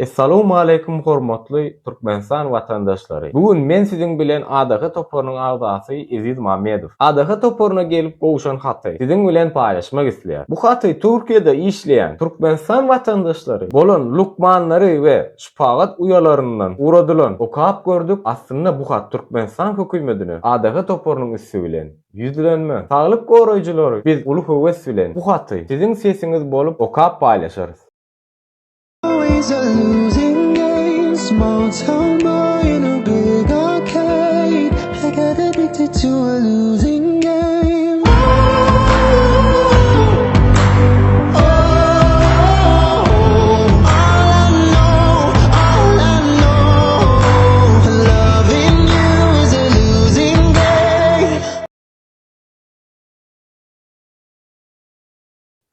Essalawmaleýkum hormatly Türkmenistan watandaşlary! Bu gün men siziň bilen ADH toparynyň agzasy Eziz Mammedow. ADH toparyna gelip gowşan haty siziň bilen paýlaşmak isleýär. Bu haty Türkiýede işleýän Türkmenistan watandaşlary bolan lukmanlary we şypagat uýalaryndan ugradylan okap gördük aslynda bu hat Türkmenistan hökümetine ADH toparynyň üsti bilen ýüzlenme. Saglyk goraýjylary biz uly höwes bilen bu haty siziň sesiňiz bolup okap paýlaşarys.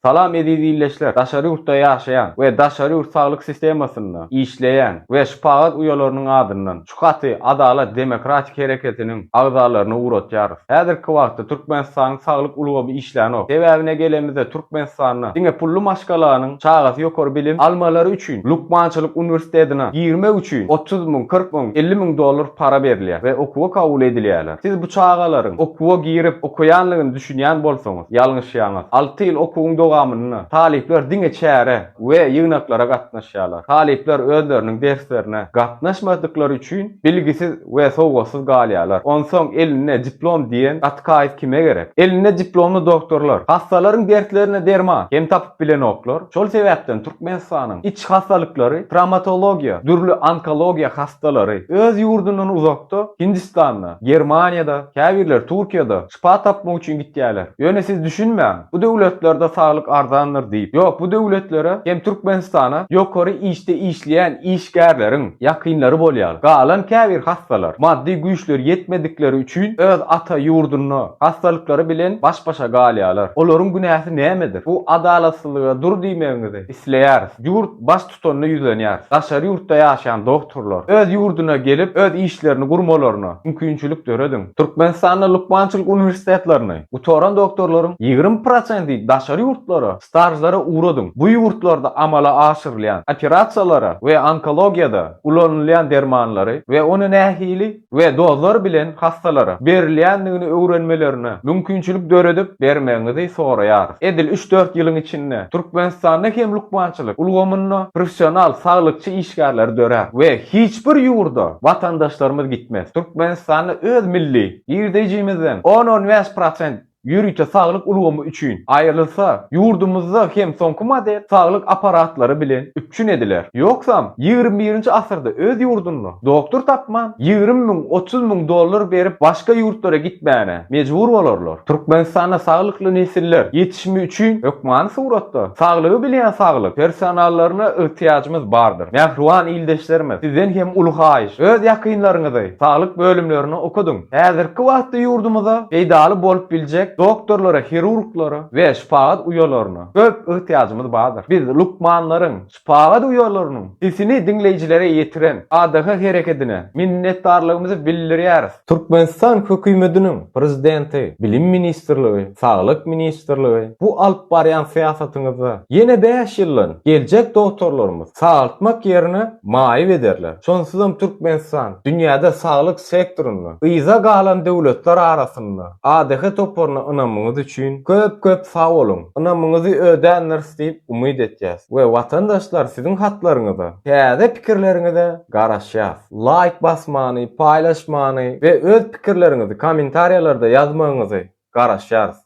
Salam eziz ildeşler! Daşary ýurtda ýaşaýan we daşary ýurt saglyk sistemasynda işleýän we şypagat uýalarynyň adyndan şu haty Adalat demokratik hereketiniň agzalaryna ugratýarys. Häzirki wagtda Türkmenistanyň saglyk ulgamy işlänok. Sebäbine gelemizde Türkmenistanda diňe pully maşgalanyň çagasy ýokary bilim almalary üçin lukmançylyk uniwersitetine girmek üçin 30 müň, 40 müň, 50 müň dollar para berilýär we okuwa kabul edilýärler. Siz bu çagalaryň okuwa girip okaýanlygyny düşünýän bolsaňyz, ýalňyşýaňyz. Alty ýyl okuwyň dowamynda talyplar diňe çäre we ýygnaklara gatnaşýarlar. Talyplar özleriniň derslerine gatnaşmadyklary üçin bilgisiz we sowgatsyz galýarlar. Onsoň elinde diplom diýen gaty kaýys kime gerek? Elinde diplomly doktorlar hassalaryň dertlerine derman hem tapyp bilenoklar. Şol sebäpden Türkmenistanyň iç hassalyklary, trawmatologiýa, dürli onkologiýa hassalary öz ýurdundan uzakda Hindistanda, Germaniýada, käbirleri Türkiýede şypa tapmak üçin gitýärler. Ýöne siz düşünmäň, bu döwletlerde saglyk arzandyr diýip. Ýok, bu döwletlere hem Türkmenistana ýokary işde işleýän işgärleriň ýakynlary bolýar. Galan käbir hassalar maddy güýçleri ýetmedikleri üçin öz ata ýurdunda hassalyklary bilen baş-başa galýarlar. Olaryň günäsi nämedir? Bu adalatsyzlyga dur diýmegiňizi isleýäris. Ýurt Baştutanyna ýüzlenýäris. Daşary ýurtda ýaşaýan dogtorlar öz ýurduna gelip, öz işlerini gurmalaryna mümkinçilik dörediň. Türkmenistanda lukmançylyk uniwersitetlerini gutaran doktorlaryň 20 prosenti daşary ýurtlara stažlara ugradyň. Bu ýurtlarda amala aşyrylýan operasiýalara we onkologiýada ulanylýan dermanlary we ony nähili we dozlar bilen hassalara berilýändigini öwrenmelerine mümkinçilik döredip bermegiňizi soraýarys. Edil üç-dört ýylyň içinde Türkmenistanda hem lukmançylyk ulgamynda professional saglykçy işgärleri dörär we hiç bir ýurda watandaşlarymyz gitmez. Türkmenistanda öz milli girdejimizden on-on bäş prosent ýörite saglyk ulgamy üçin aýrylsa, ýurdumyzda hem soňky model saglyk apparatlary bilen üpjün ediler. Ýogsam, ýigrimi birinji asyrda öz ýurdunda doktor tapman, ýigrimi müň, 30 müň dollar berip başga ýurtlara gitmäne mejbur bolarlar. Türkmenistanda saglykly nesiller ýetişimi üçin hökmany suratda saglygy bilýän saglyk personallaryna ygtyýajymyz bardyr. Mähriban ildeşlerimiz, sizden hem uly haýyş, öz ýakynlaryňyzy saglyk bölümlerine okadyň. Häzirki wagtda ýurdumyza peýdaly bolup biljek doktorlara, hirurglara we şypagat uýalaryna köp yhtyýajymyz bardyr. Biz lukmanlaryň, şypagat uýalarynyň sesini diňleýjilere ýetiren ADH herekedine minnetdarlygymyzy bildirýäris. Türkmenistan hökümetiniň Prezidenti, Bilim ministrligi, Saglyk ministrligi bu alyp barýan syýasatyňyzda ýene bäş ýyldan geljek dogtorlarymyz sagaltmak ýerine maýyp ederler. Şonsuzam Türkmenistan dünýäde saglyk sektorynda yza galan döwletler arasynda ADH toparyna ynamyňyz üçin köp köp sag boluň. Ynamyňyzy ödändiris diýip umyt etýäs we watandaşlar siziň hatlaryňyza, täze pikirleriňize garaşýas. Laýk basmany, paýlaşmany we öz pikirleriňizi kommentariýalarda ýazmagyňyzy garaşýarys.